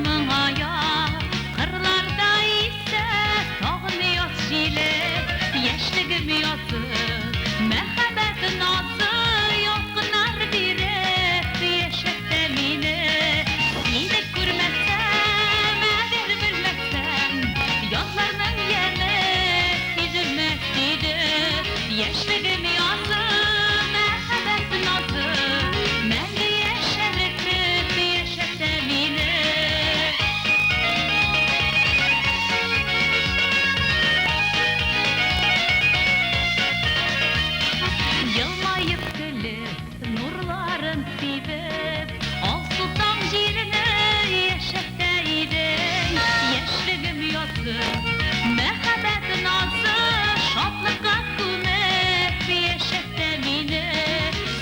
Моңая. Кырларда исә тагын яз җиле. Яшьлегем язы, мәхәббәт назы, ялкыннар биреп яшәтә мине. Сине күрмәсәм, әгәр белмәсәм, язларның яме сизелмәс иде. Яшьлегем язы, мәхәббәт назы, мәңге яшәртеп яшәтә мине. Елмаеп көлеп, нурларын сибеп, алсу таң җирне яшәтә идең. Яшьлегем язы, мәхәббәт назы, шатлыкка күмеп яшәтә мине.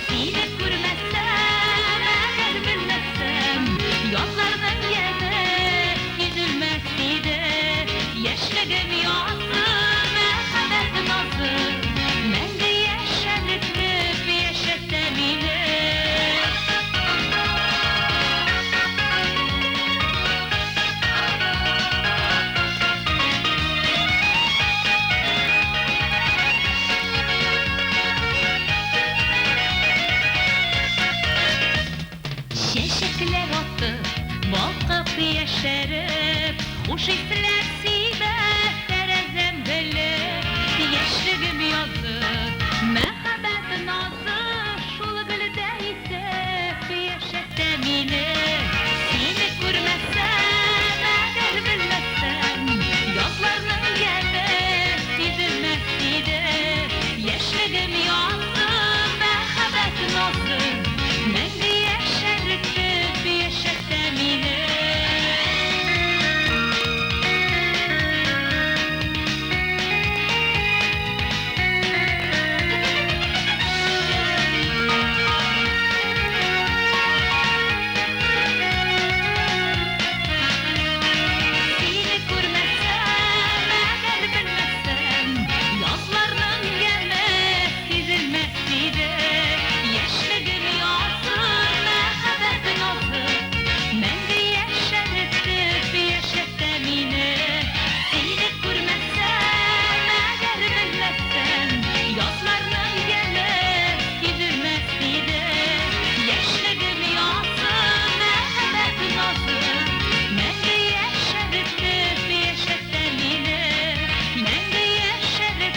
Сине күрмәсәм, әгәр белмәсәм, язларның яме сизелмәс иде. Яшьлегем язы, мәхәббәт назы, мәңге яшәртеп яшәтә мине. Чәчәкләр атып, балкып яшәреп, хуш исләр сибә тәрәзәм белеп. Яшьлегем язы, мәхәббәт назы, шул гөлдә итеп яшәтә мине. Сине күрмәсәм, әгәр белмәсәм, язларның яме сизелмәс иде. Яшьлегем язы, мәхәббәт назы, мәңге яшәртеп яшәтә мине. Сине күрмәсәм, әгәр белмәсәм, язларның яме сизелмәс иде. Яшьлегем язы, мәхәббәт назы, мәңге яшәртеп яшәтә мине. Сине күрмәсәм, әгәр белмәсәм, язларның яме сизелмәс иде. Яшьлегем язы, мәхәббәт назы, мәңге яшәртеп яшәтә мине. Мәңге яшәртеп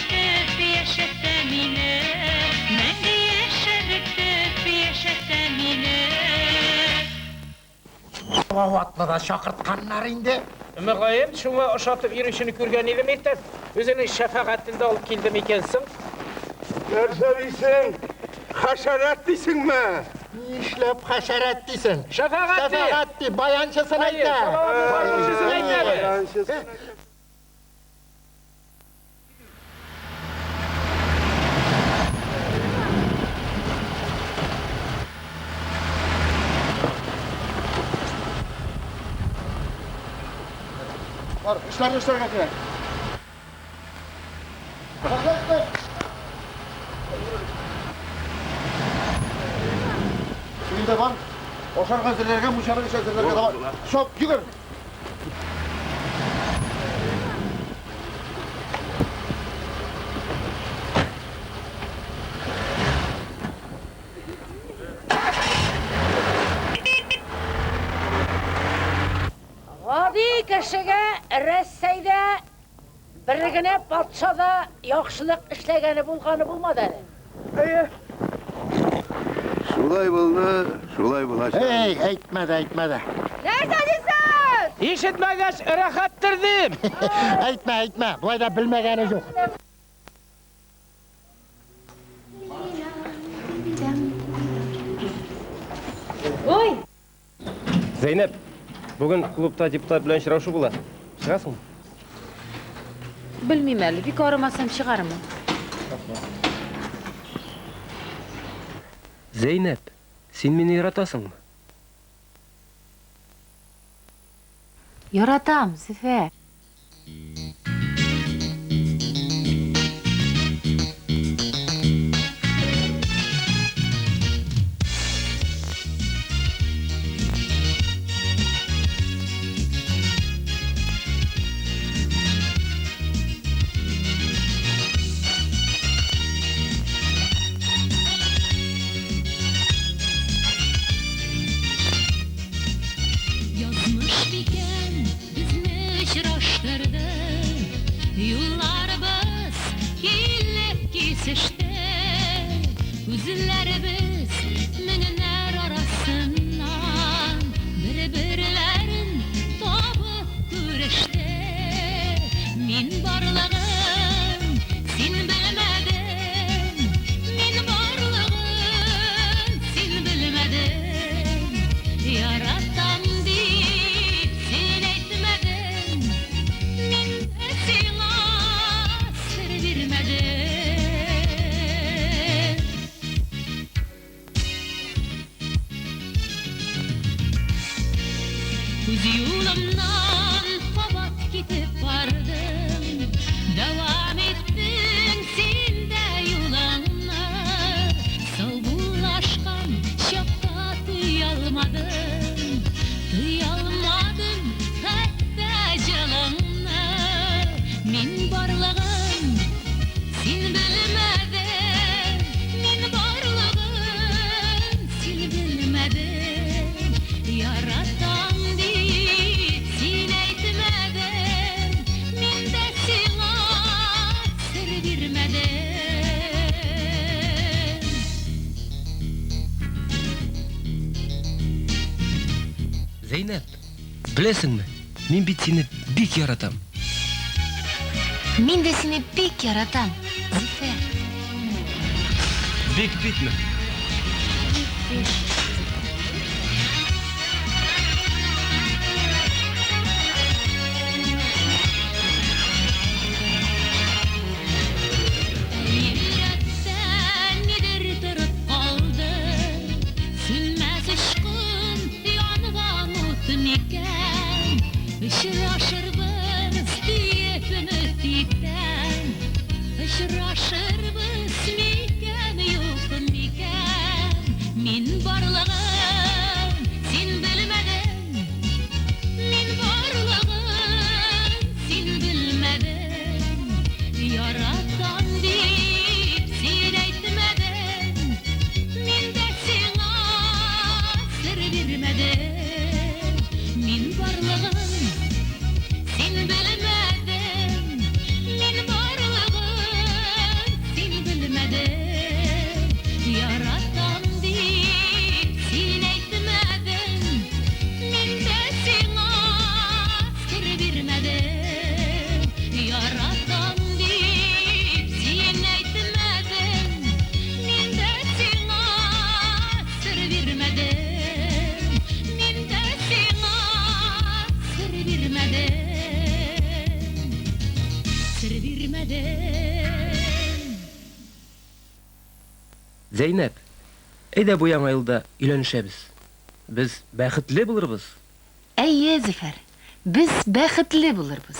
яшәтә мине. Мәңге яшәртеп яшәтә мине. Салаватны да чакыртканнар инде. Мөгаен, шуңа ошатып йөрүчене күргән идем иртән. Үзенең шәфәгатен дә алып килде микән соң? Нәрсә дисең? Хәшәрәт дисеңме? Нишләп хәшәрәт дисең? Шәфәгать ди. Шәфәгать ди, баянчысын Әйе, әйтә. Салаватның баянчысын әйтә әле. Баянчысын. Бар, эшләрне эшләргә кирәк. Инде бар. Ашарга әзерләргә, мунчаны эш әзерләргә давай. Шоп, йөгер. Гади кешегә Рәсәйдә бер генә патша да яхшылык эшләгәне булганы булмады әле. Әйе. Шулай булды, шулай булачак. Эй, әйтмә дә, әйтмә дә. Нәрсә дисез? Ишетмәгәч, рәхәттер дим. Әйтмә, әйтмә. Болай да белмәгәне юк. Ой, Зәйнәп, бүген клубта депутат белән очрашу була. Чыгасыңмы? Белмим әле, бик арымасам чыгармын. Зәйнәп, син мине яратасыңмы? Яратам, Зөфәр. Күзләребез меңнәр арасыннан бер-берләрен табып күреште. Мин барлыгын син белмәдең, мин барлыгын син белмәдең. Яратам дип син әйтмәдең, мин дә сиңа сер бирмәдем. Үз юлымнан кабат китеп бардым, дәвам иттең син дә юлыңны. Саубуллашкан чакта тыя алмадым, тыя алмадым хәтта җылыңны. Мин барлыгын син белмәдең, мин барлыгын син белмәдең. Яратам дип син әйтмәдең, мин дә сиңа сер бирмәдем. Зәйнәп, беләсеңме, мин бит сине бик яратам. Мин дә сине бик яратам, Зөфәр. Бик бикме? Бик. Йөрәктә нидер торып калды, сүнмәс очкын янган ут микән? Очрашырбыз диеп өмет итәм, очрашырбыз микән, юк микән? Мин барлыгын син белмәдең, мин барлыгын син белмәдең. Яратам дип син әйтмәдең, мин дә сиңа сер бирмәдем. Мин барлыгын син белмәдең, мин барлыгын син белмәдең. Яратам дип син әйтмәдең, мин дә сиңа сер бирмәдем. Яратам дип син әйтмәдең, мин дә сиңа сер бирмәдем. Мин дә сиңа сер бирмәдем. Сер бирмәдем. Зәйнәп, әйдә бу яңа елда өйләнешәбез. Без бәхетле булырбыз. Әйе, Зөфәр, без бәхетле булырбыз.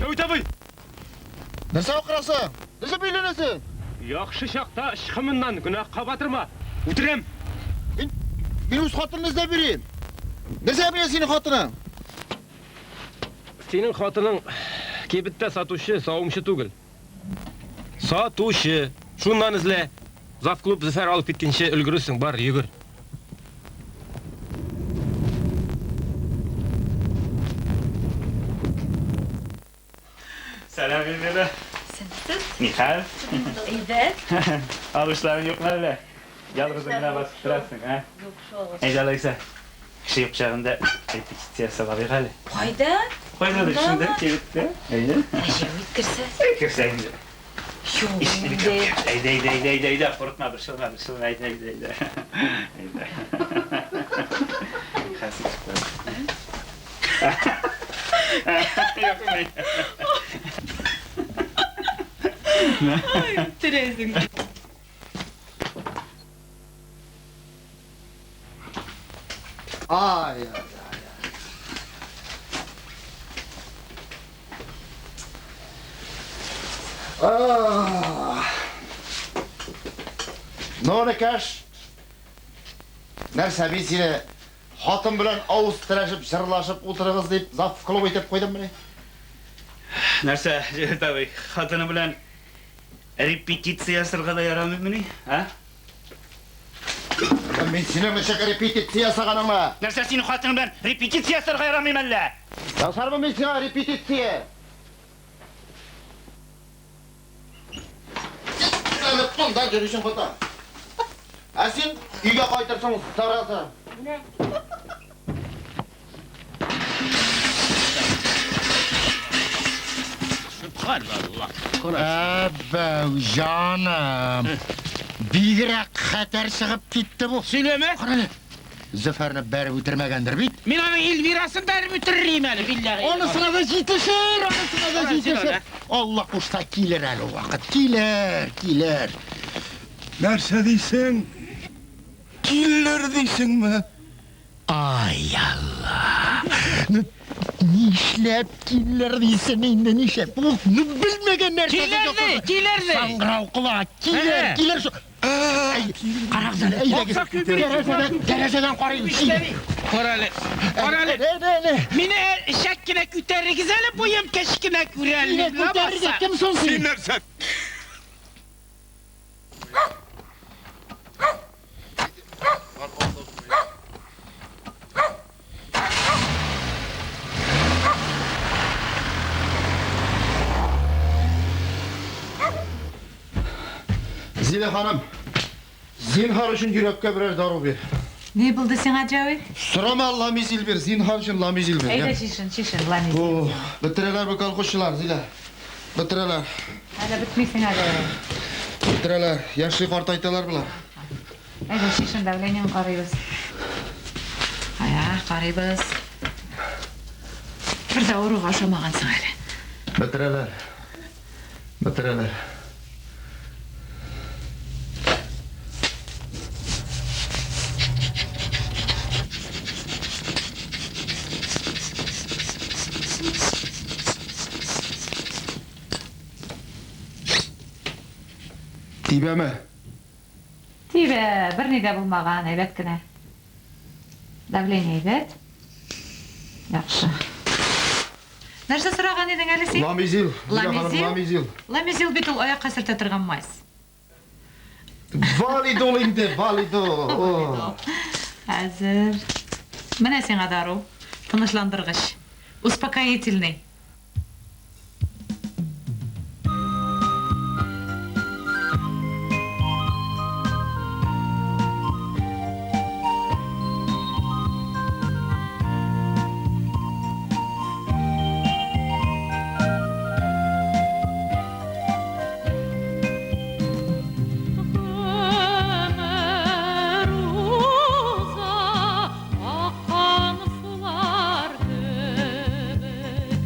Җәүит абый! Нәрсә акырасың? Нәрсә бәйләнәсең? Яхшы чакта ычкынмыннан гөнаһка батырма. Үтерәм. Мин үз хатынны эзләп йөрим. Нәрсә белә синең хатының? Синең хатының кибеттә сатучы, савымчы түгел. Сатучы. Шуннан эзлә. Завклуб Зөфәр алып киткәнче өлгерерсең, бар, йөгер. Сәлам, Эльмира. Нихәл? Әйбәт. Алышларың юкмы әллә? Ялгызың гына басып торасың, ә? Юк шул. Әйдә алайса. Кеше юк чагында репетиция ясап алыйк әле. Кайда? Кайдадыр шунда кибеттә. Әйдә. Җәвит керсә. Керсә инде. Юк Ишекне инде. бикләп. Әйдә, әйдә, әйдә, әйдә, әйдә, курыкма, борчылма, борчылма, әйдә, әйдә, әйдә. Әйдә. Хәзер чыгып. Юк, Ай, үтерәсең. Ай, ай, ай. Ах. Ну, энекәш, нәрсә мин сине хатын белән авыз терәшеп, җырлашып утырыгыз дип зав клуб итеп куйдым мени? Нәрсә, Җәүдәт абый, хатыны белән Репетиция ясарга да ярамыймыни, а? Мин синең ничек репетиция ясаганыңмы? Нәрсә синең хатының белән репетиция ясарга ярамыймы әллә? Ясармын мин сиңа репетиция. Әле монда йөрисең хата. Ә син өйгә кайтырсың, зараза. Субханалла. Әбәү, җаным. Бигрәк хәтәр чыгып китте бу. Сөйләмә. Кара әле. Зөфәрне бәреп үтермәгәндер бит. Мин аның Эльвирасын бәреп үтерер идем әле, билләһи. Анысына да җитешер, анысына да җитешер. Алла кушса килер әле ул вакыт. Килер, килер. Нәрсә дисең? Килер дисеңме? Ай, Алла. Ну, нишләп килер дисең инде, нишләп? Ул, ну, белмәгән нәрсәсе Килер ди, килер ди. Саңгырау колак, килер, Әнә. килер шу. Әй, карагыз әле, әйдәгез. Тәрәзәдән, тәрәзәдән карыйм. Кара әле, кара әле. Әнә, әнә. Мине шәк кенә күтәрегез әле, буем кечкенә күрә Мине әле. күтәрергә кем соң син? Син нәрсә? Зилә ханым, зинһар өчен йөрәккә берәр дару бир. Ни булды сиңа, Җавит? Сорама ламизил бир, зинһар өчен ламизил бир. Әйдә, чишен, чишен, ламизил. О, бетерәләр бу колхозчылар, Зилә. Бетерәләр. Әле бетмисең әле. Бетерәләр. Яшьли картайталар болар. Әйдә, чишен, давлениең карыйбыз. Ая, карыйбыз. Бер дә авыруга ошамагансың әле. Бетерәләр. Бетерәләр. Тибәме? Тибә, берни дә булмаган, әйбәт кенә. Давление әйбәт. Яхшы. Нәрсә сораган идең әле син? Ламизил. Зилә ханым, Ламизил? Ламизил. Ламизил бит ул аякка сөртә торган мазь. Валидол инде, валидол. О. Хәзер. Менә сиңа дару. Тынычландыргыч. Успокоительный. Гомер уза аккан сулар кебек.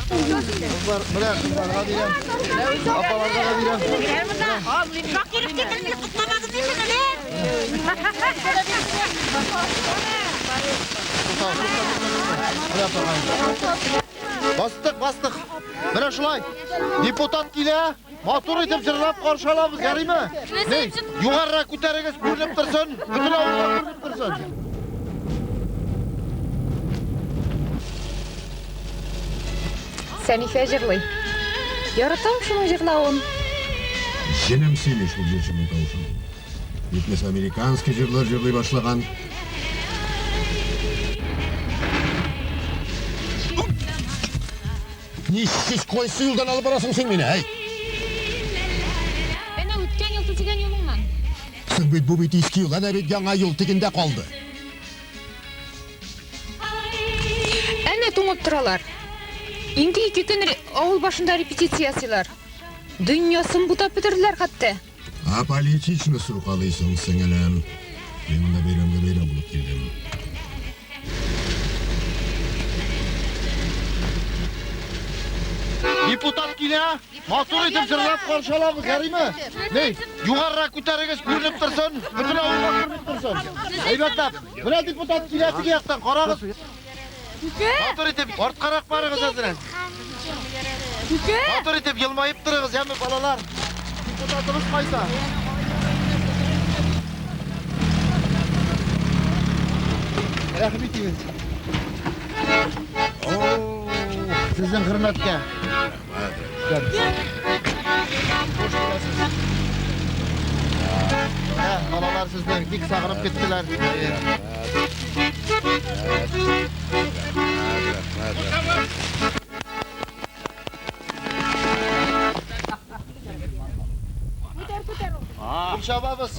Кызлар, менә кызларга бирәм. Апаларга да бирәм. Шакиров китерде, котламадым ничек әле? Бастык, бастык. Менә шулай. Депутат килә, матур итеп җырлап каршы алабыз, ярыймы? Ни, югарырак күтәрегез, күренеп торсын. Бөтен авылга күренеп торсын. Сәнифә җырлый. Яратам шуның җырлавын. Җенем сөйли шул җырчының тавышын. Җитмәсә американский җырлар җырлый башлаган. Ничек кайсы юлдан алып барасың син мине, әй? Әнә үткән ел төзегән юлыңнан. Соң бит бу бит иске юл, әнә бит яңа юл тегендә калды. Әнә туңып торалар. Инде ике көн авыл башында репетиция ясыйлар. Дөньясын бутап бетерделәр хәтта. Аполитично сукалыйсың, сеңелем. Мин монда бәйрәмгә бәйрәм булып килдем. Депутат килә, матур итеп җырлап каршы алабыз, ярыймы? Ни, югарырак күтәрегез, күренеп торсын, бөтен авылга күренеп торсын. Әйбәтләп. Менә депутат килә теге яктан, карагыз. Матур итеп, арткарак барыгыз әзрәк. Матур итеп елмаеп торыгыз, яме балалар. Депутатыбыз кайда? Рәхим итегез. Сезнең хөрмәткә. Ә, балалар сезне бик сагынып киттеләр. Кул чабабыз.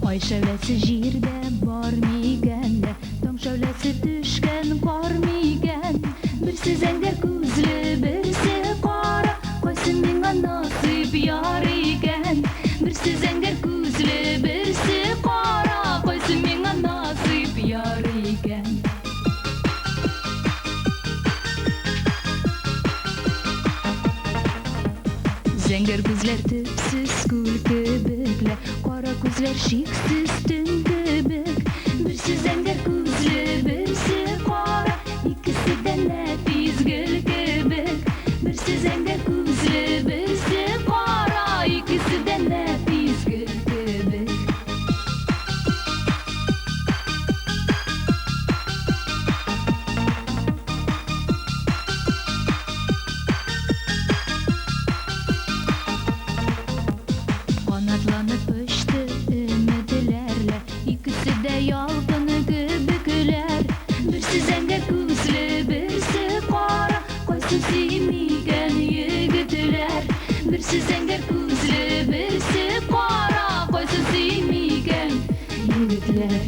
Ай шәүләсе җирдә бар микән дә, таң шәүләсе төшкән кар микән? Берсе зәңгәр күзле, берсе кара, кайсы миңа насыйп яр икән? Берсе зәңгәр күзле, берсе кара, кайсы миңа насыйп яр икән? Зәңгәр күзләр төпсез күл кебекләр, кара күзләр шиксез төн кебек. Берсе зәңгәр күзле, берсе кара, икесе дә нәфис гөл кебек. Берсе зәңгәр күзле, берсе кара, икесе дә нәфис гөл кебек. Канатланып очты өметләрлә, икесе дә ялкын кебекләр. Берсе зәңгәр күзле, берсе кара, кайсы сөйм икән егетләр? Берсе зәңгәр күзле, берсе кара, кайсы сөйм икән егетләр?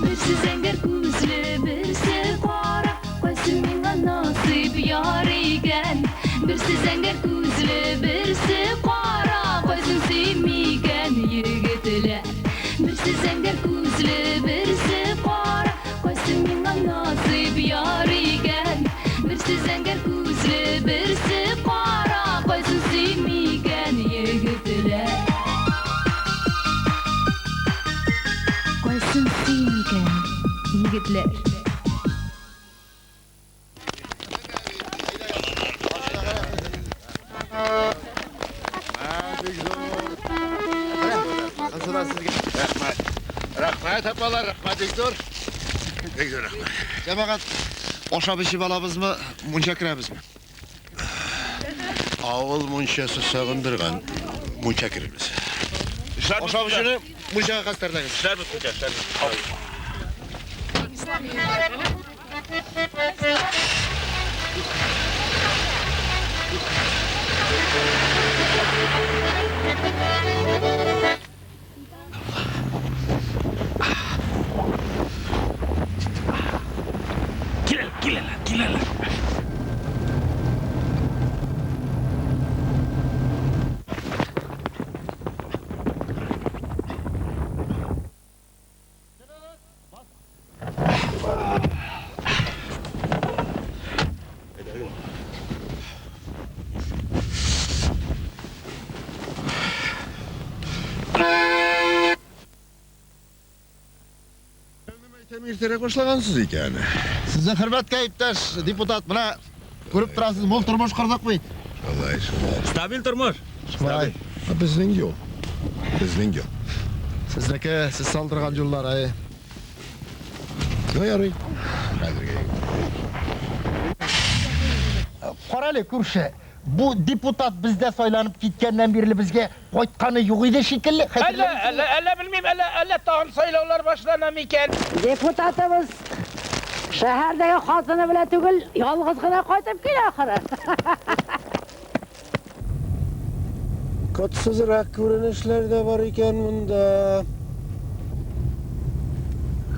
Берсе зәңгәр күзле, берсе кара, кайсы миңа насыйп яр икән? Берсе зәңгәр күзле, берсе кара, кайсын сөйм икән егетләр? Берсе зәңгәр күзле, берсе кара, кайсы миңа насыйп яр икән? Берсе зәңгәр күзле, берсе кара, кайсын сөйм икән егетләр? Кайсын сөйм икән егетләр? Кызына сезгә. Рәхмәт. Рәхмәт, апалар, рәхмәт, бик зур. Бик зур рәхмәт. Җәмәгать, ашап эчеп алабызмы, мунча керәбезме? Авыл мунчасы сагындырган. Мунча керербез. Ашап эчүне мунчага хәстәрләгез. Эшләрбез, мунча, эшләрбез. Киләләр, киләләр, киләләр. Иртәрәк башлагансыз икән. Сезнең хөрмәткә иптәш депутат, менә күреп торасыз, мул тормыш кордык бит. Шулай, шулай. Стабиль тормыш. Шулай. Ә безнең юл. Безнең юл. Сезнеке, сез салдырган юллар, әй. Ну, ярый. Хәзергә. Кара әле, күрше, бу депутат бездә сайланып киткәннән бирле безгә кайтканы юк иде шикелле. Әллә, әллә, әллә белмим, әллә, әллә тагын сайлаулар башлана микән? Депутатыбыз шәһәрдәге хатыны белән түгел, ялгыз гына кайтып килә ахыры. Котсызрак күренешләр дә бар икән монда.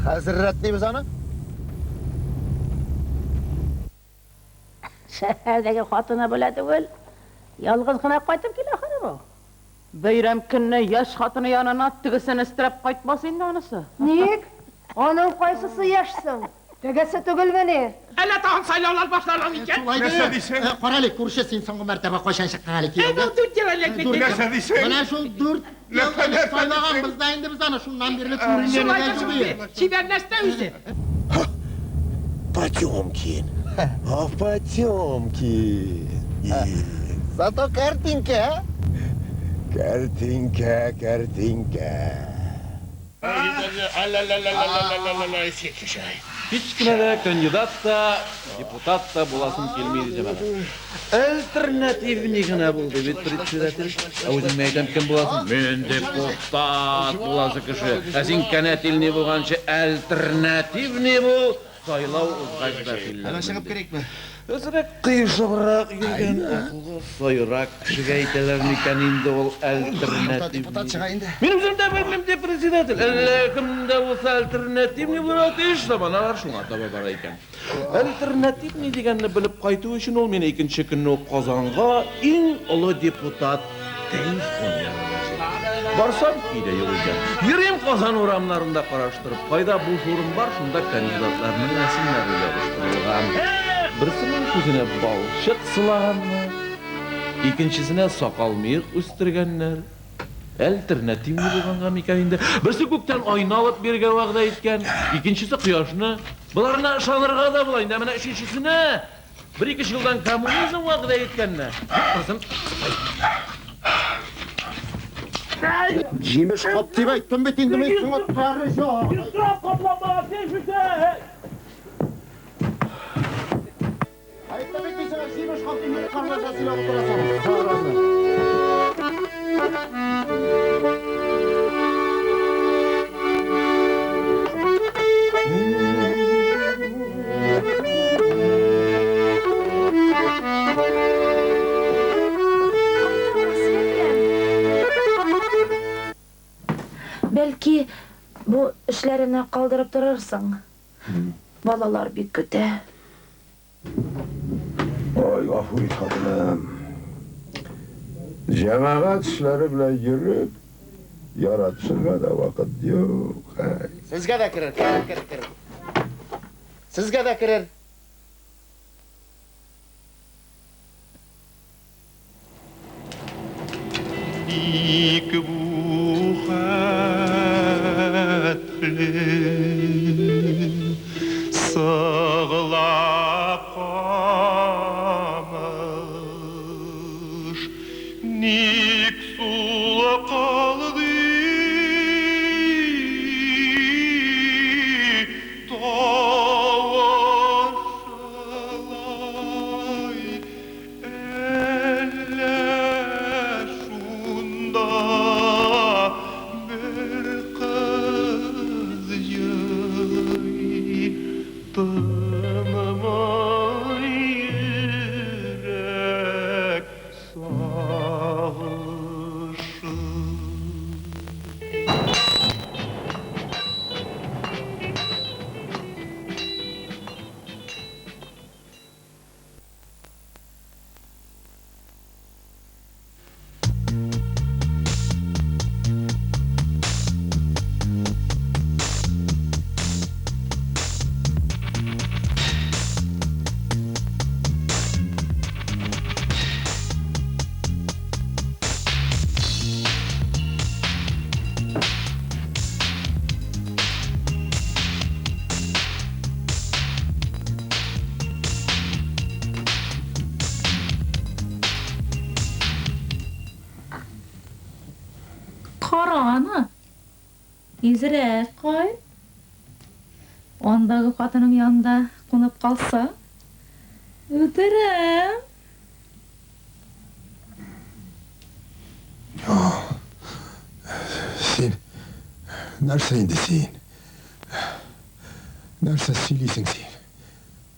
Хәзер рәтлибез аны. Шәһәрдәге хатыны белән түгел, ялгыз гына кайтып килә ахыры бу. Бәйрәм көнне яшь хатыны янына тегесен өстерәп кайтмас инде анысы. Ник? Аның кайсысы яшь соң? Тегесе түгелмени? Әллә тагын сайлаулар башлана микән? Нәрсә дисең? Кара әле, күрше, син соңгы мәртәбә кайчан чыктың әле кияүгә? Дүрт ел элек бит. Нәрсә дисең? Менә шул дүрт ел элек сайлаганбыз да инде без аны, шуннан бирле Шулай күренгәне да дә шул юк. Чибәр нәрсә үзе. Потемкин. А Потемкин. Зато картинка, а? Картинка, картинка. Һич кенә дә кандидат та, депутат та буласым килми иде, җәмәгать. Альтернативный гына булды бит председатель. Ә үзең әйтәм, кем буласың? Мин депутат буласы кеше. Ә син кәнәтилни булганчы альтернативный бул. Сайлау узгач да Әллә чыгып керикме? Әзрәк кыйшыбрак йөргән акылга сайрак кешегә әйтәләр микән инде ул альтернативный. Депутат чыга инде. Мин үзем дә белмим, ди председатель. Әллә кем дә булса альтернативный булырга тиеш, заманалар шуңа таба бара икән. Альтернативный дигәнне белеп кайту өчен ул мине икенче көнне үк Казанга иң олы депутат Тәйфун янына җибәрде. Барсам, өйдә юк икән. Йөрим Казан урамнарында караштырып, кайда буш урын бар, шунда кандидатларның рәсемнәре ябыштырылган. Берсенең күзенә балчык сылаганнар, икенчесенә сакал мыек үстергәннәр. Альтернативный булганга микән инде? Берсе күктән айна алып бирергә вәгъдә иткән, икенчесе кояшны. Боларына ышанырга да була инде, менә өченчесенә бер-ике елдан коммунизм вәгъдә иткәннәр. Кызым, Җимеш кап дип әйттем бит инде мин сиңа тәресе. Сорап капланмага син Әйттем бит мин сиңа җимеш кап дип карлаша сөйләп утырасың. Бәлки, бу эшләреңне калдырып торырсың. Балалар бик көтә. Ой, гафу ит, хатыным. Җәмәгать эшләре белән йөреп, яратышырга да вакыт юк. Әй. Сезгә дә керер, керер, керер, керер. Сезгә дә керер. Ник бу хәтле сыглап камыш, ник сулы калды Тизрәк кайт. Андагы хатының янында кунып калса, үтерәм. Син нәрсә инде син? Нәрсә сөйлисең син?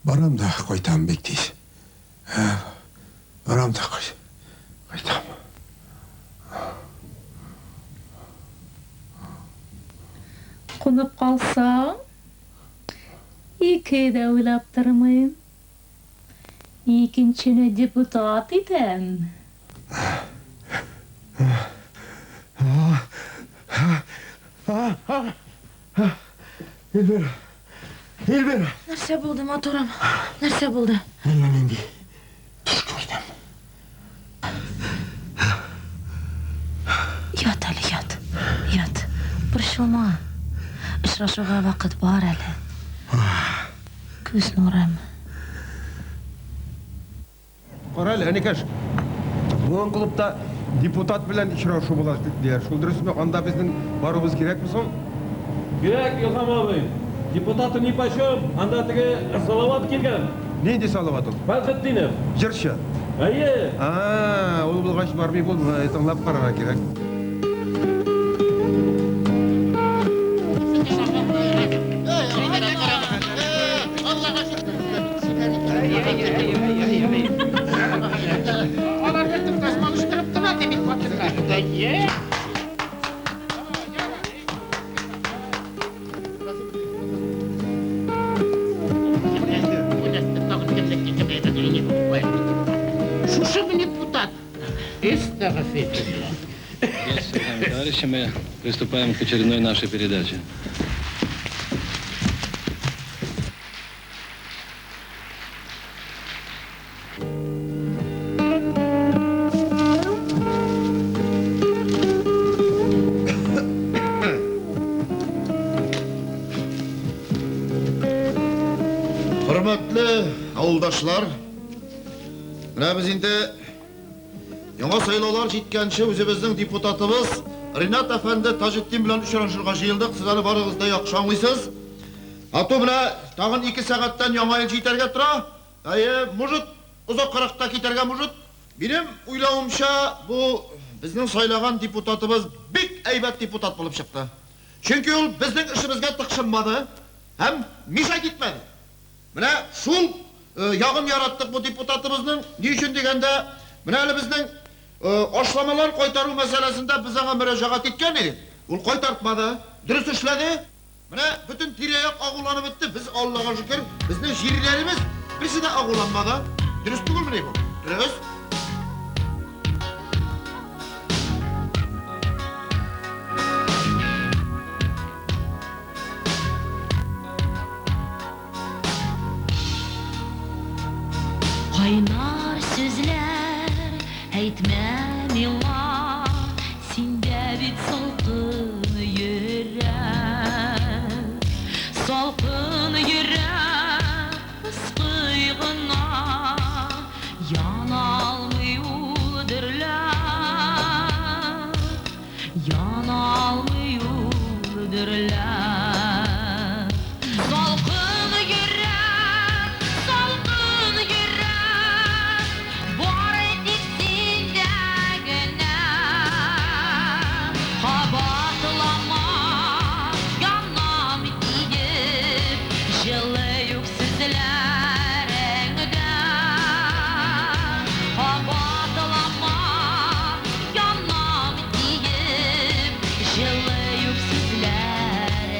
Барам да кайтам бик тиз. Барам да кайтам. Кунып калсаң, ике дә уйлап тормыйм. Икенчене депутат итәм. Эльвира! Эльвира! Нәрсә булды, матурым? Нәрсә булды? Әллә нинди төш күрдем. Ят әле, ят. Ят. Борчылма. Очрашуга вакыт бар әле. Күз нурым. Кара әле, энекәш. Бүген клубта депутат белән очрашу була диләр. Шул дөресме? Анда безнең баруыбыз кирәкме соң? Кирәк, Илһам абый. Депутаты нипочем, анда теге Салават килгән. Нинди Салават ул? Фәтхетдинов. Җырчы. Әйе. А, ул булгач бармый булмый, тыңлап карарга кирәк. Алар бер тоташ алыштырып тора ди бит хатыннар. Әйе. Шушы депутат. Әстәгъфирулла. Уважаемые товарищи, мы приступаем к очередной нашей передаче. Хөрмәтле авылдашлар, менә без инде яңа сайлаулар җиткәнче үзебезнең депутатыбыз Ринат әфәнде Таҗетдин белән очрашырга җыелдык. Сез аны барыгыз да яхшы аңлыйсыз. А то менә тагын 2 сәгатьтән яңа ел җитәргә тора. Әйе, может, озаккарак та китәргә может. Минем уйлавымча, бу безнең сайлаган депутатыбыз бик әйбәт депутат булып чыкты. Чөнки ул безнең эшебезгә тыкшынмады һәм мешать итмәде. Менә шул ягын яраттык бу депутатыбызның. Ни өчен дигәндә, менә әле безнең ашламалар кайтару мәсьәләсендә без аңа мөрәҗәгать иткән идек. Ул кайтартмады, дөрес эшләде. Менә бөтен тирә-як агуланып бетте. Без Аллага шөкер, безнең җирләребез берсе дә агуланмады. Дөрес түгелмени бу? Дөрес. Кайнар сүзләр әйтмә миңа, синдә бит салкын йөрәк. Салкын йөрәк пыскый гына, яна алмый ул дөрләп. Яна алмый ул дөрләп. Салкын йөрәк, салкын йөрәк, бары тик синдә генә. Кабатлама, янам диеп, җылы юк сүзләреңдә. Кабатлама, янам диеп, җылы юк сүзләреңдә.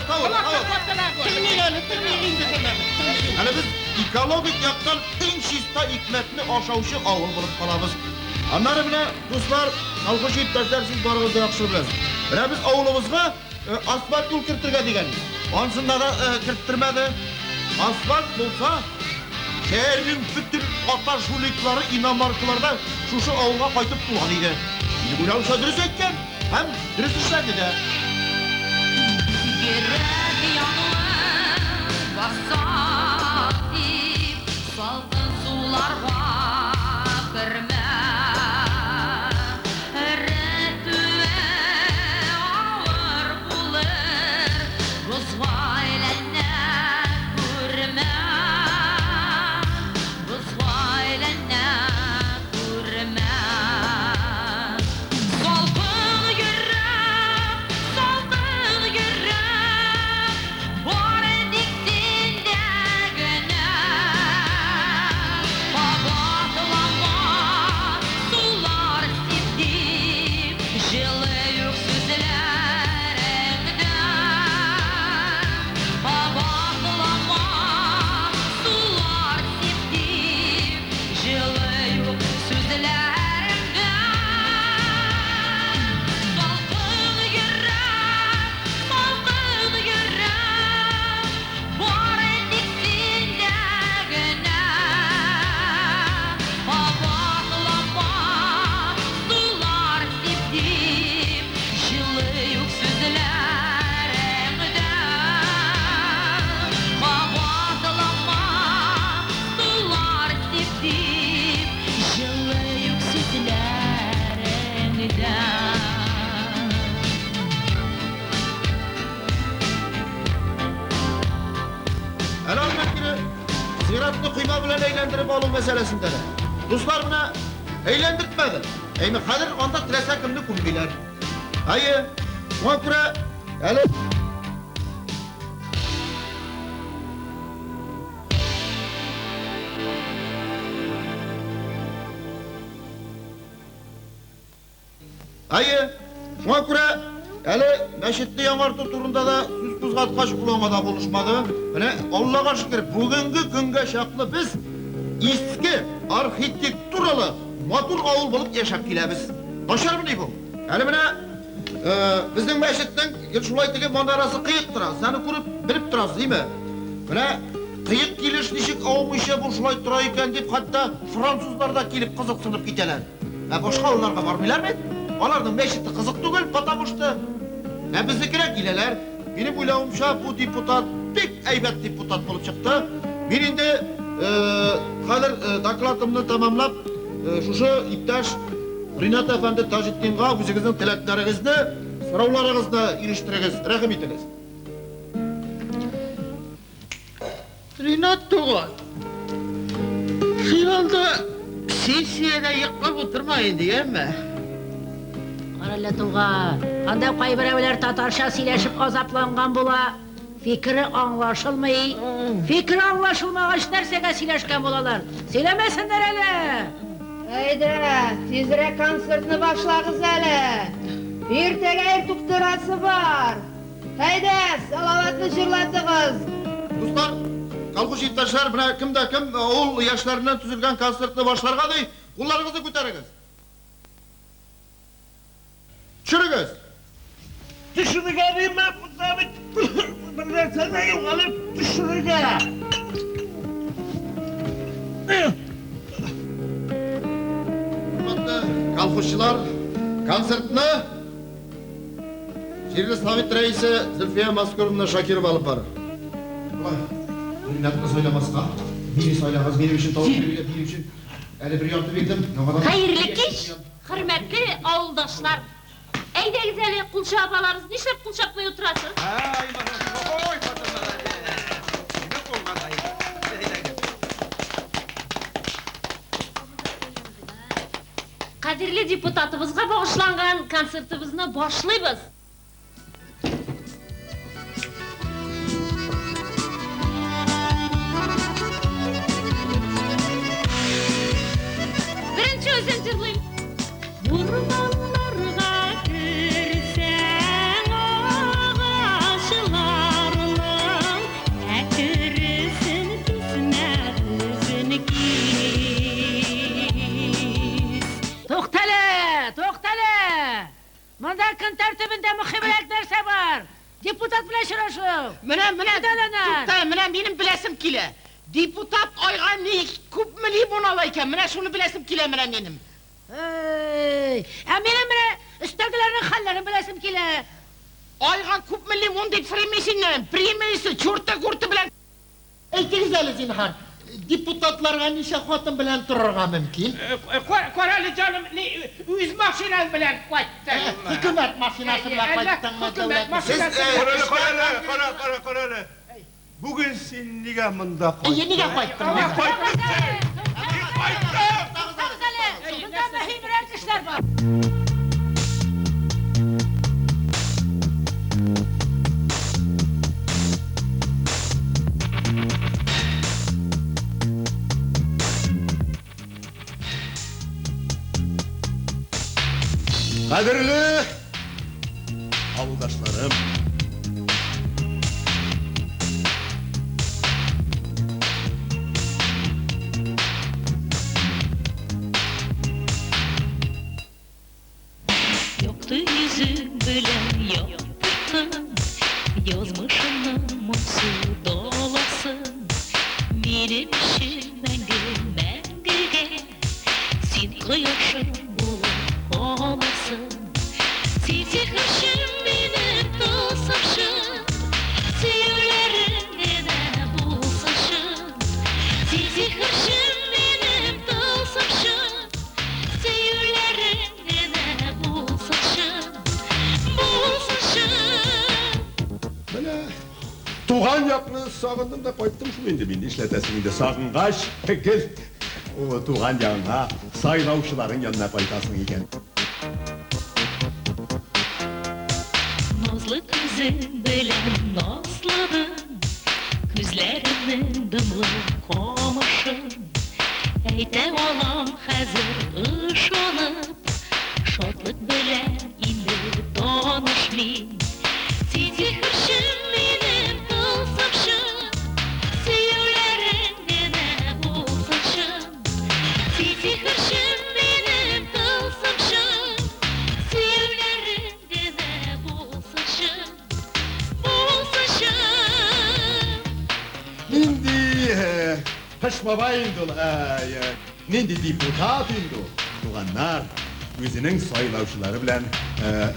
тавык, тавык. Тыңлыйк әле, тыңлыйк инде сәләм. Әле без экологик яктан иң чиста икмәкне ашаучы авыл булып калабыз. Аннары менә, дуслар, колхозчы иптәшләр, сез барыгыз да яхшы беләсез. Менә без авылыбызга асфальт юл кертергә дигән. Ансында да керттермәде. Асфальт булса, шәһәрнең бөтен ата жуликлары, иномаркалар да шушы авылга кайтып тулган иде. Минем уйлавымча, дөрес әйткән һәм дөрес эшләде дә. Йөрәк януын баса дип, салкын суларга кермә. Эретүе авыр булыр, бозга әйләнә күрмә. Бозга әйләнә күрмә. Салкын йөрәк, салкын йөрәк, бары тик синдә генә. Кабатлама, сулар сиптип, җылы юк сүзләреңдә. Кабатлама, сулар сиптип, җылы юк сүзләреңдә. Салкын йөрәк, салкын йөрәк, бары тик синдә генә. Кабатлама, сулар сиптип, җылы юк сүзләреңдә. Кабатлама, сулар сиптип, җылы юк сүзләреңдә. Әле Алмат кире зиратны койма белән әйләндереп алу мәсьәләсендә дә. Дуслар менә әйләндертмәде. Әйме хәзер анда теләсә кемне күммиләр. Әйе, шуңа күрә әле Әйе, шуңа күрә әле мәчетне яңарту турында да сүз кузгаткач, ул аңа да булышмады. Менә Аллага шөкер, бүгенге көнгә чаклы без иске архитектуралы матур авыл булып яшәп киләбез. Начармыни бу? Әле менә безнең мәчетнең гел шулай теге манарасы кыек тора. Сез аны күреп, белеп торасыз, димме? Менә кыек килеш ничек аумыйча бу шулай тора икән дип, хәтта французлар да килеп кызыксынып китәләр. Ә башка авылларга бармыйлар бит. Аларның мәчете кызык түгел, потому что ә безнекенә киләләр. Минем уйлавымча, бу депутат бик әйбәт депутат булып чыкты. Мин инде хәзер докладымны тәмамлап, шушы иптәш Ринат әфәнде Таҗетдинга үзегезнең теләкләрегезне, сорауларыгызны ирештерегез, рәхим итегез. Ринат туган, син анда сессиядә йоклап утырма инде, яме? Карале, туган, анда кайберәүләр татарча сөйләшеп азапланган була. Фикере аңлашылмый. Фикере аңлашылмагач, нәрсәгә сөйләшкән булалар? Сөйләмәсеннәр әле! Әйдә, тизрәк концертны башлагыз әле. Иртәгә иртүк торасы бар. Әйдә, Салаватны җырлатыгыз. Дуслар, колхоз иптәшләр, менә кем дә кем авыл яшьләреннән төзелгән концертны башларга ди, кулларыгызны күтәрегез. Төшерегез! Төшерергә диме? Монда бит бер нәрсә дә юк әле төшерергә. Хөрмәтле колхозчылар, концертны җирле совет рәисе Зөлфия Маскуровна Шакирова алып барыр. Болай, Ринатны сайламаска, мине сайлагыз, минем өчен тавыш бирегез, минем өчен әле бер ярты бирдем, яңадан. Хәерле кич, хөрмәтле авылдашлар! Әйдәгез әле, кул чабып алабыз. Нишләп кул чапмый утырасыз? Кадерле депутатыбызга багышланган концертыбызны башлыйбыз. Беренче үзем җырлыйм. Урманнарга керсәң, агачлар Депутат белән очрашу. Менә, менә, Көтәләнә. тукта, менә минем беләсем килә. Депутат айга ни күпме лимон ала икән? Менә шуны беләсем килә менә минем. Эй, ә минем менә өстәгеләрнең хәлләрен беләсем килә. Айга күпме лимон дип сорыйм мин синнән. Премиясе, чурты-гурты белән. Әйтегез әле, зинһар, депутатларга ничә хатын белән торырга мөмкин? Карале җаным, ни үз машинаң белән кайттың. Хөкүмәт машинасы белән кайттыңмы, Хөкүмәт дәүләт машинасы. Карале, карале, кара, кара, карале. Бүген син нигә монда кайттың? Әйе, нигә кайттың? Ник кайттың син? Туктагыз әле, монда мөһимрәк эшләр бар. Кадерле авылдашларым! Якты йөзең белән яктырттың Язмышымның моңсу даласын. Минем өчен мәңге, мәңгегә Син кояшым булып каласың. Син сихерчем минем, тылсымчым, Сөюләрең генә булсынчы. Син сихерчем минем, тылсымчым, Сөюләрең генә булсынчы, булсынчы. Менә туган якны сагындым да кайттым шул инде мин. Нишләтәсең инде сагынгач, гел о, туган ягыңа, сайлаучыларың янына кайтасың икән. Назлы күзең белән назладың Күзләреңнең дымлы камышын. Әйтә алам хәзер ышанып, Шатлык белән инде таныш мин. Син сихерчем минем, тылсымчым, Сөюләрең генә булсынчы. Син сихерчем минем, тылсымчым, Сөюләрең генә булсынчы, булсынчы. Нинди Кыш бабай инде ул, нинди депутат инде ул, туганнар, үзенең сайлаучылары белән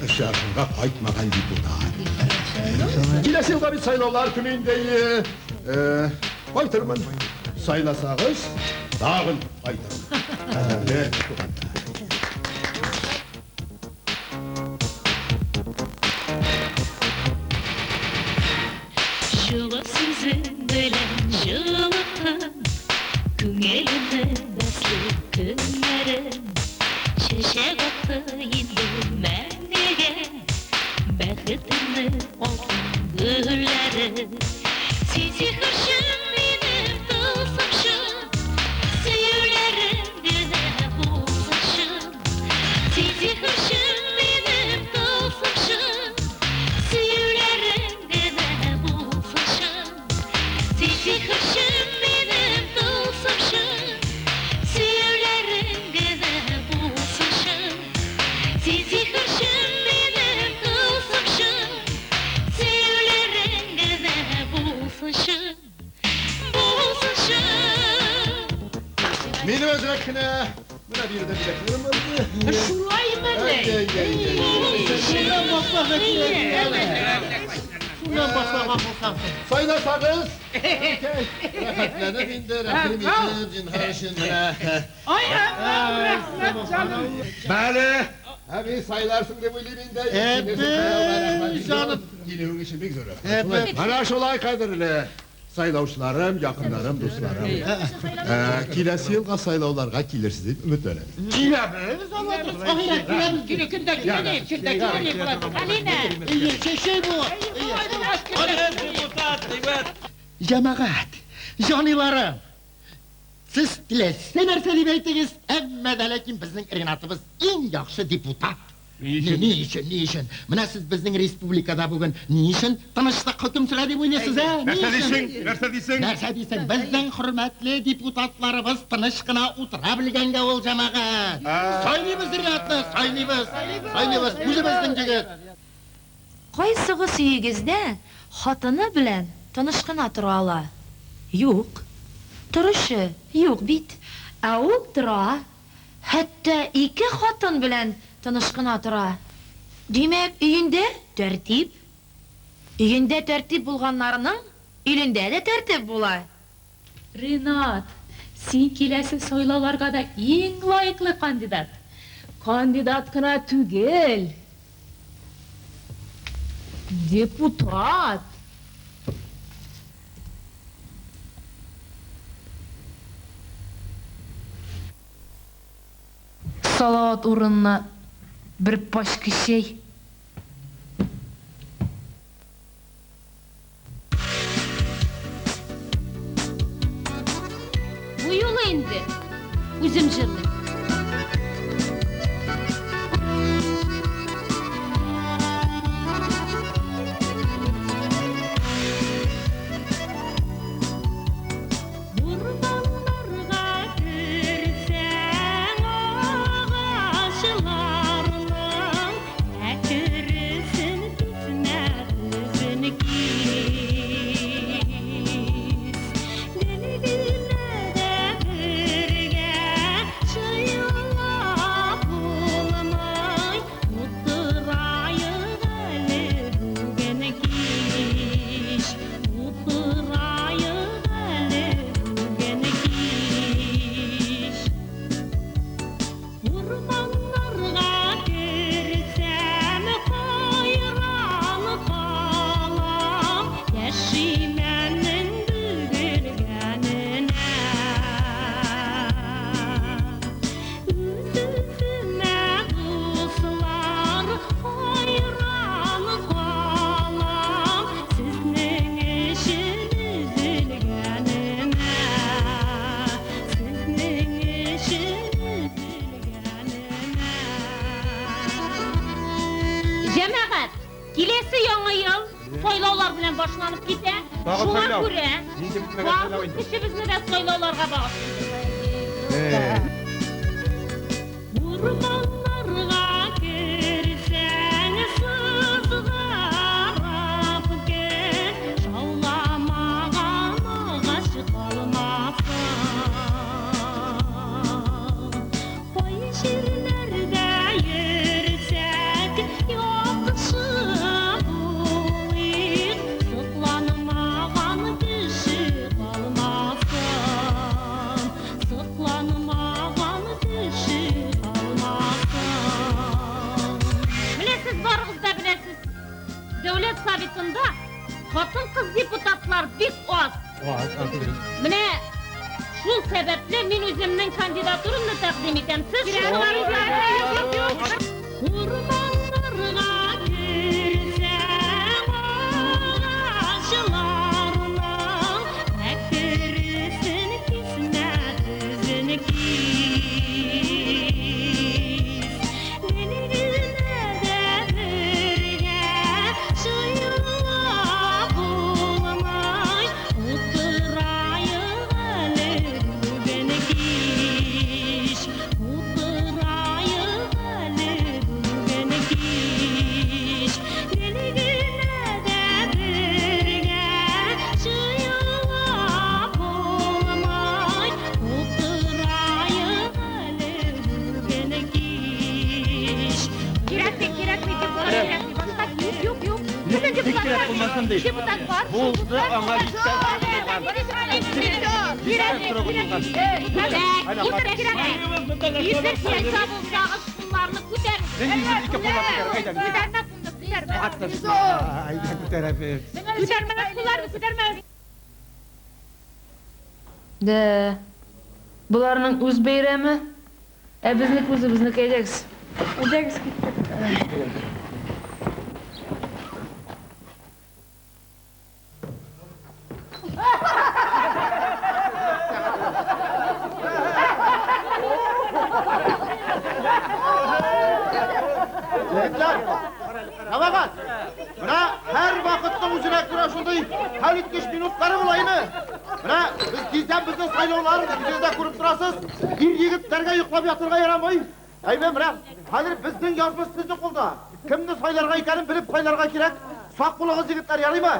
очрашуга кайтмаган депутат. Киләсе елга бит сайлаулар көне инде, кайтырмын. Сайласагыз, тагын кайтырмын. Кадерле туганнар. Җылы сүзең белән җылыттың Күңелемнең бәсле көннәрен. Чәчәк атты инде мәңгегә Бәхетемнең алтын гөлләре. Син сихерчем минем, тылсымчым, Сөюләрең генә булсынчы. Син сихерчем минем, тылсымчым, Сөюләрең генә булсынчы. Син сихерчем минем, тылсымчым, Сөюләрең генә булсынчы. Син сихерчем минем, тылсымчым, Сөюләрең генә булсынчы, булсынчы. Минем әзрәк кенә менә биредә бүләкләрем бар иде. Шулаймыни? Әй, әй, әй, әй. Шуннан башлаган Шуннан башлаган булсаң. Сайласагыз, рәхәтләнеп инде, рәхим итеп, зинһар өчен менә. Ай, рәхмәт җаным. Бәле, әби сайларсың дип уйлыйм инде. Әбе, җаным. Килүең өчен бик зур рәхмәт. Менә шулай кадерле сайлаучыларым, якыннарым, дусларым. Киләсе елга сайлауларга килерсез дип өметләнәм. Киләбез, алла ахирәт киләбез. Киле көндә киле, көндә киле була. Алина! Әйе, чәчәй бу. Депутат, ребят. Җәмәгать, җаниларым. Сез теләсә нәрсә дип әйтегез, әмма дә ләкин безнең Ренатыбыз иң яхшы депутат. Ни өчен, ни өчен? Менә сез безнең республикада бүген ни өчен тынычлык хөкем сөрә дип уйлыйсыз, ә? Ни Нәрсә өчен? дисең? Нәрсә дисең? Нәрсә дисең? Безнең хөрмәтле депутатларыбыз тыныч кына утыра белгәнгә ул җәмәгать. Сайлыйбыз Ренатны, сайлыйбыз. Сайлыйбыз, үзебезнең егет. Кайсыгыз өегездә хатыны белән тыныч кына тора ала? Юк. Торучы юк бит. Ә ул тора. Хәтта ике хатын белән тыныч кына тора. Димәк, өендә тәртип. Өендә тәртип булганнарның илендә дә тәртип була. Ренат, син киләсе сайлауларга да иң лаеклы кандидат. Кандидат кына түгел, депутат. Салават урынына бер пачка чәй. Бу юлы инде үзем җырлыйм. Урманнарга керсәң, агачларның әкересен кисмә, төзен кис. Гел генә дә бергә чыелап булмый, утыраек әле бүген кич, утыраек әле бүген кич. Урманнарга керсәм, хайран калам, яшь имәннең бөгелгәненә. Үз-үземә, дуслар, хайран калам, сезнең өчен өзелгәнемә. Сезнең өчен өзелгәнемә. Җәмәгать, киләсе яңа ел сайлаулар белән башланып китә. Тагын Шуңа сайлау. күрә Нинди бетмәгән сайлау барлык инде? көчебезне дә сайлауларга багышлыйбыз. Урманнарга керсәң, сызгырып кер, шауламаган агач калмасын. Кай җирләрдә йөрсәк, яхшы булыйк, сокланмаган кеше калмасын, сокланмаган кеше калмасын. Менә сез барыгыз да беләсез, Дәүләт Советында хатын-кыз депутатлар бик аз. Менә шул сәбәпле мин үземнең кандидатурамны тәкъдим итәм. Сез Урманнарга керсәң, агачларның әкересен кисмә, төзен кис. Гел генә дә бергә чыелап булмый, утыраек әле бүген кич, утыраек әле бүген кич. Гел генә дә бергә чыелап булмый, утыраек әле бүген кич. Кирәкми, кирәкми, депутат кирәкми. Башка юк, юк, юк. Безнең Ник депутат кирәк бар. булмасын ди. Депутат бар. Булды аңа Кирәкми, кирәкми. Так, утыр кирәкми. Исер сәйса булсагыз, кулларны күтәрегез. Нинди исер ике куллап күтәр, әйдә. Күтәрмә кулны, күтәрмә. Әйдә күтәрәбез. Күтәрмәгез кулларны, күтәрмәгез. Дә. Боларның үз бәйрәме, ә безнеке үзебезнеке. Әйдәгез. Әйдәгез киттек. Егетләр, җәмәгать, менә һәр вакытның үзенә күрә шундый хәлиткеч минутлары була инде. Менә без тиздән безнең сайлаулар, үзегез дә күреп торасыз, ир егетләргә йоклап ятырга ярамый. Әйбә, менә хәзер безнең язмыш сезнең кулда. Кемне сайларга икәнен белеп сайларга кирәк. Сак булыгыз, егетләр, ярыймы?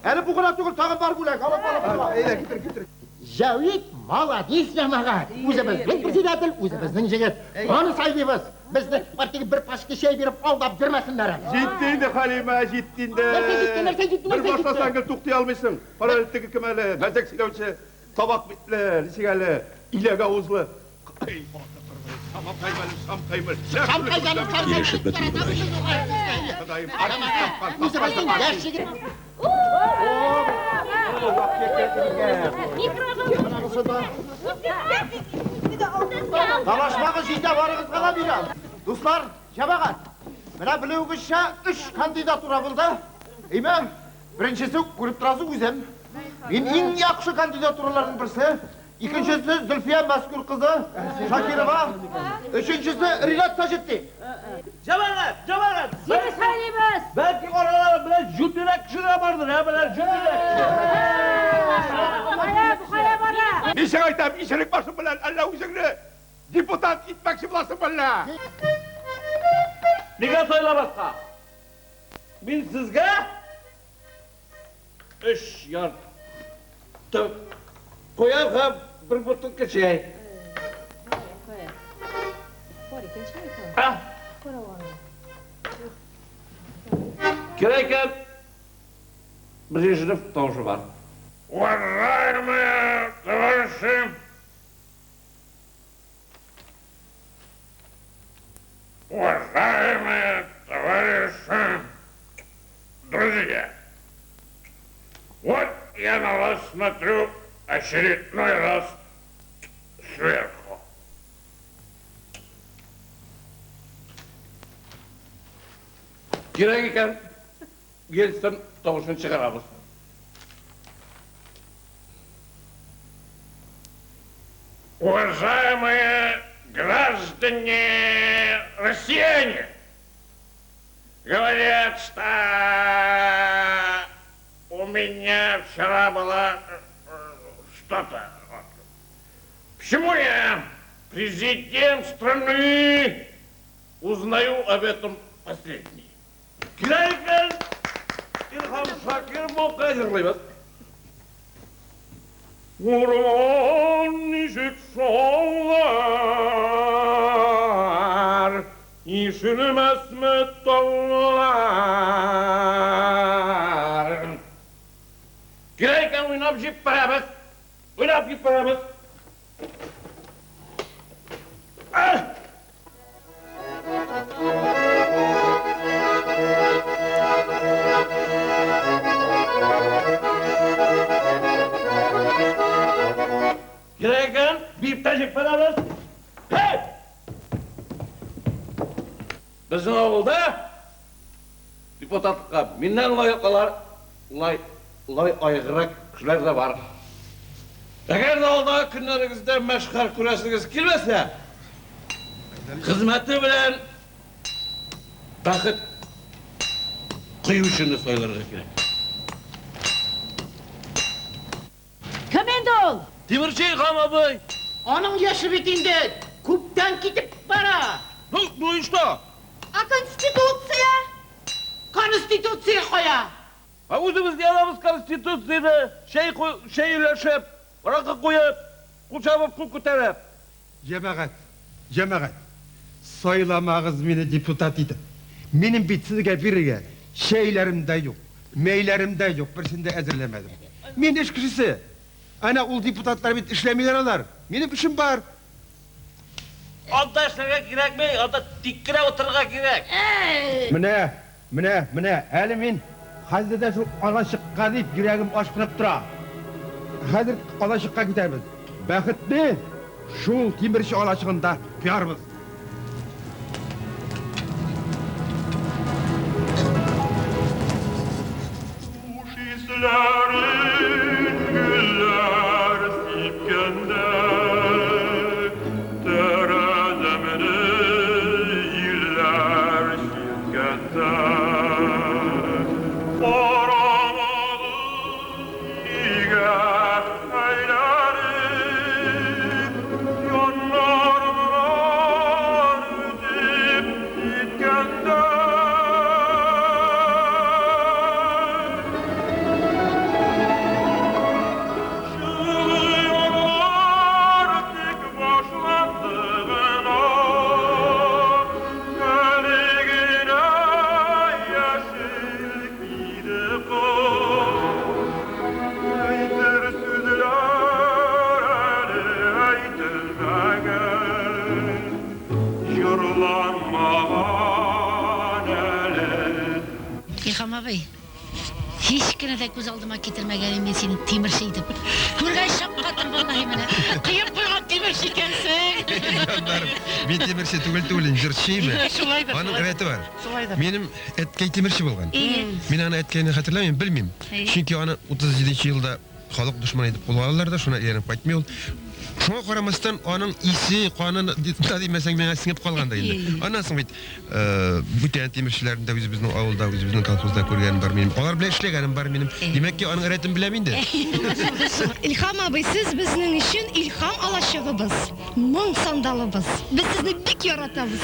Әле бу гына түгел, тагын бар бүләк. Алып, алып, алып. Әйдә, китер, китер. Җәвит молодец, җәмәгать. Үзебезнең председатель, үзебезнең җегет. Аны сайлыйбыз. Безне партиягә бер пачка чәй биреп алдап йөрмәсеннәр әле. Җитте инде, Халимә, җитте инде. Нәрсә җитте, нәрсә җитте, Бер нәрсә җитте? башласаң гел туктый алмыйсың. Кара әле теге кем әле, мәзәк сөйләүче, табак битле, ничек әле, иләк авызлы. Ай, аты кыргый, шамакай әле, шамкай әле. Шамкай әле, шамкай. Килешеп бетми болай. Ходаем, артист тапкан, Үзебезнең яшь егет. Талашмагыз җитә, барыгызга да бирәм. Дуслар, җәмәгать, менә белүегезчә, өч кандидатура булды. Әйме? Беренчесе, күреп торасыз, үзем. Мин иң яхшы кандидатураларның берсе. Икенчесе Зөлфия Мәскүр кызы Шакирова. Өченчесе Ринат Таҗетдин. Җәмәгать, җәмәгать. Сине сайлыйбыз. Бәлки аралары белән җүнлерәк кеше дә бардыр, ә белән җүнлерәк кеше. Кая, кая бара? Ничек әйтәм, исерек башың белән әллә үзеңне депутат итмәкче буласың әллә? Нигә сайламаска? Мин сезгә өч ярты куям һәм бер бутылка чәй. Кирәк икән, Брежнев тавышы бар. Уважаемые товарищи, уважаемые товарищи, друзья, вот я на вас смотрю очередной раз сверху. Кирәк икән, Ельцин тавышын чыгарабыз. Уважаемые граждане россияне, говорят, что у меня вчера было что-то. Почему я, президент страны, узнаю об этом последний? Кирәк икән, Илһам Шакир мокка җырлыйбыз. Урман ничек шаулар, ишелмәсме таулар? Кирәк икән, уйнап җибәрәбез. Уйнап җибәрәбез. Кирәк икән, биеп тә җибәрәбез. Һей! Безнең авылда депутатлыкка миннән лаеклылар, лай, лай айгырак кешеләр дә бар. Әгәр дә алдагы көннәрегездә мәшһәр күрәсегез килмәсә, хезмәте белән бәхет коючыны сайларга кирәк. Кем инде ул? Тимерче Илһам абый. Аның яше бит инде күптән китеп бара. Ну, ну и что? А Конституция? Конституция кая? Ә үзебез ни алабыз Конституцияне чәй чәй өләшеп, аракы куеп, кул чабып, кул күтәреп. Җәмәгать, җәмәгать, сайламагыз мине депутат итеп. Минем бит сезгә бирергә чәйләрем дә юк, мәйләрем дә юк, берсен дә әзерләмәдем. Мин эш кешесе. Әнә ул депутатлар бит эшләмиләр алар. Минем эшем бар. Анда эшләргә кирәкми, анда тик кенә утырырга кирәк. Менә, менә, менә, әле мин хәзер дә шул алачыкка дип йөрәгем ашкынып тора. Хәзер алачыкка китәбез. Бәхетне шул тимерче алачыгында куярбыз. Хисләрен гөлләр сипкәндә, тәрәзәмне җилләр чирткәндә, карамадың нигә әйләнеп, яннарымнан үтеп киткәндә. абый, һич кенә дә күз алдыма китермәгән идем мин сине тимерче итеп. Күргәч шаккаттым, валлаһи менә. Кыеп куйган тимерче икәнсең. Җаннарым, мин тимерче түгел түгелен, җырчы име. Шулайдыр, Аның шулайдыр. рәте бар. Шулайдыр. Минем әткәй тимерче булган. Ие. Мин аны әткәйне хәтерләмим, белмим. Ие. Чөнки аны 37 елда халык дошманы итеп кулга алалар да, шуна әйләнеп кайтмый ул. Шуңа карамастан, аның исе, каны да димәсәң, миңа сеңеп калган да инде. Аннан соң бит бүтән тимерчеләрне дә үзебезнең авылда, үзебезнең колхозда күргәнем бар минем. Алар белән эшләгәнем бар минем. Димәк ки, аның рәтен беләм инде. Илһам абый, сез безнең өчен илһам алачыгыбыз, моң сандалыбыз. Без сезне бик яратабыз.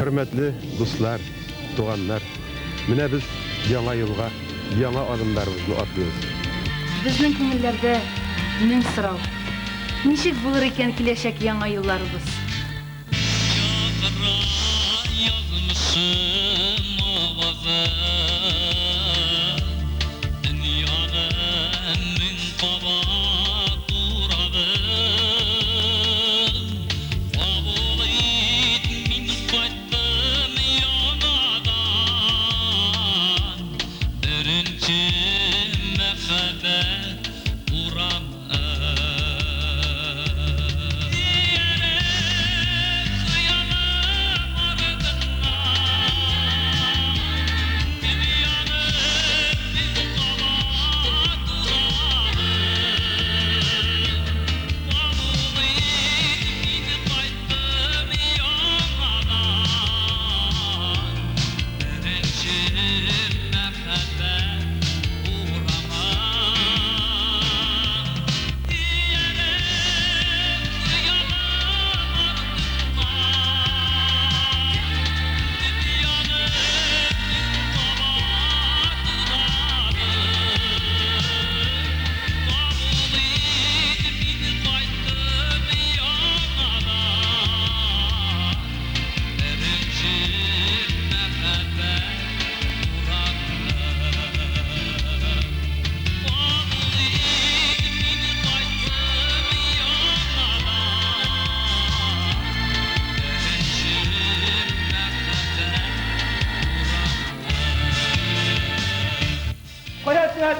Хөрмәтле дуслар, туганнар, менә без яңа елга яңа адымнарыбызны атлыйбыз. Безнең күңелләрдә мең сорау. Ничек булыр икән киләчәк яңа елларыбыз? Мәхәббәт урамы.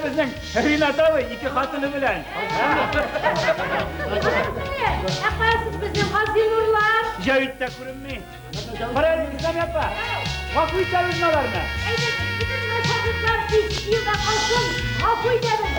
безнең Ринат абый ике хатыны белән. Ә кая соң безнең Газинурлар? Җәвит тә күренми. Кара әле, Низами апа. Гафу итәбезме аларны? Әйдәгез, бөтен начарлыклар иске елда калсын. Гафу итәбез.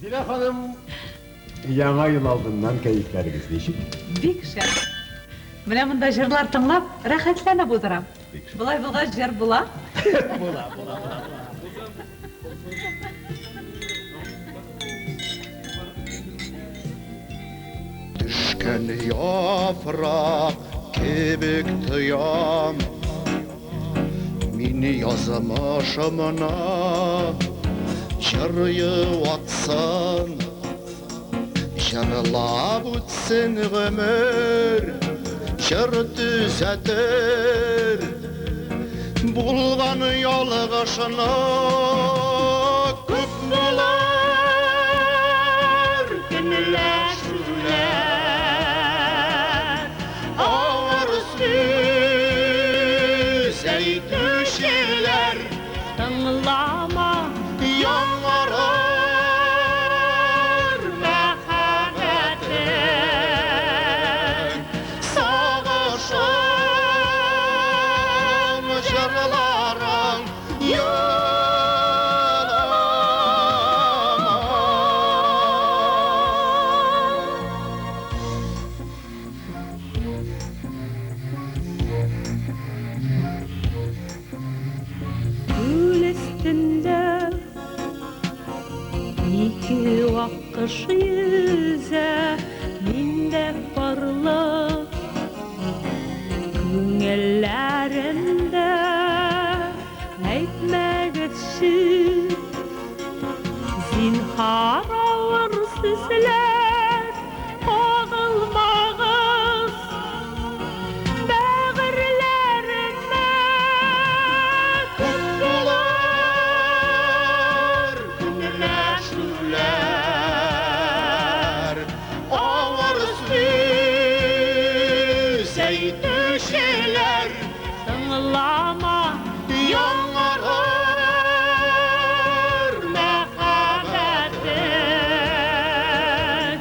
Зилә ханым, яңа ел алдыннан кәефләрегез ничек? Бик шәп. Менә монда җырлар тыңлап, рәхәтләнеп утырам. Болай булгач җыр була. Була, була, була. Төшкән яфрак кебек тоям Мин язмышымны Җыр юатсын Җырлап үтсен гомер Җыр төзәтер Булган ялгышны Күп булыр көнләшүләр Авыр сүз әйтүчеләр Тыңлама Яңарыр мәхәббәтең Сагышың җырларың Күл өстендә ике вак кош йөзә, миндә парлы күңелләремдә әйтмәгезче, зинһар авыр сүзләр кагылмагыз бәгырьләремә. Күп булыр көнләшүләр Авыр сүз әйтүчеләр Тыңлама Яңарыр мәхәббәтең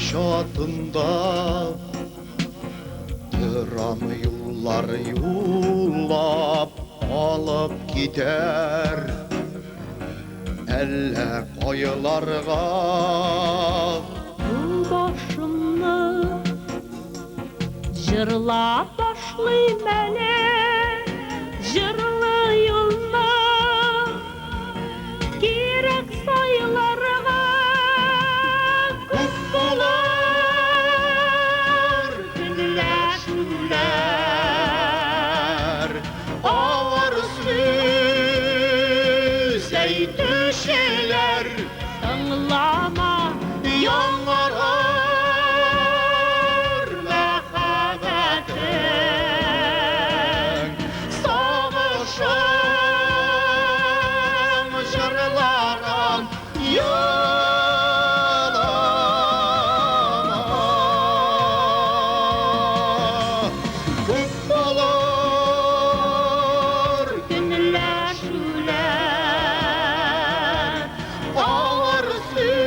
чатында Торам юллар юллап алып китәр Әллә кайларга Башымны җырлап башлыйм әле, җырлы юлны кирәк сайларга. Күп булыр көнләшүләр, Авыр сүз әйтүчеләр. Тыңлама. Яңарыр мәхәббәтең, Сагышың җырларын юлама. Күп булыр көнләшүләр, Авыр сүз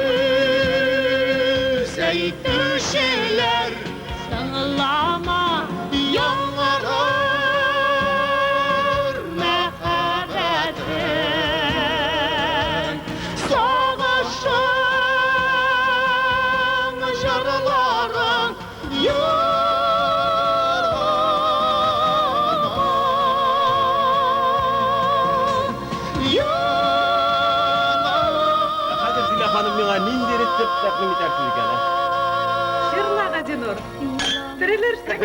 әйтүчеләр. Тыңлама. Яңарыр мәхәббәтең, Сагышың җырларын юлама. Ә хәзер Зилә ханым миңа нинди рецепт тәкъдим итәрсез икән, ә? Җырла, Газинур. Терелерсең.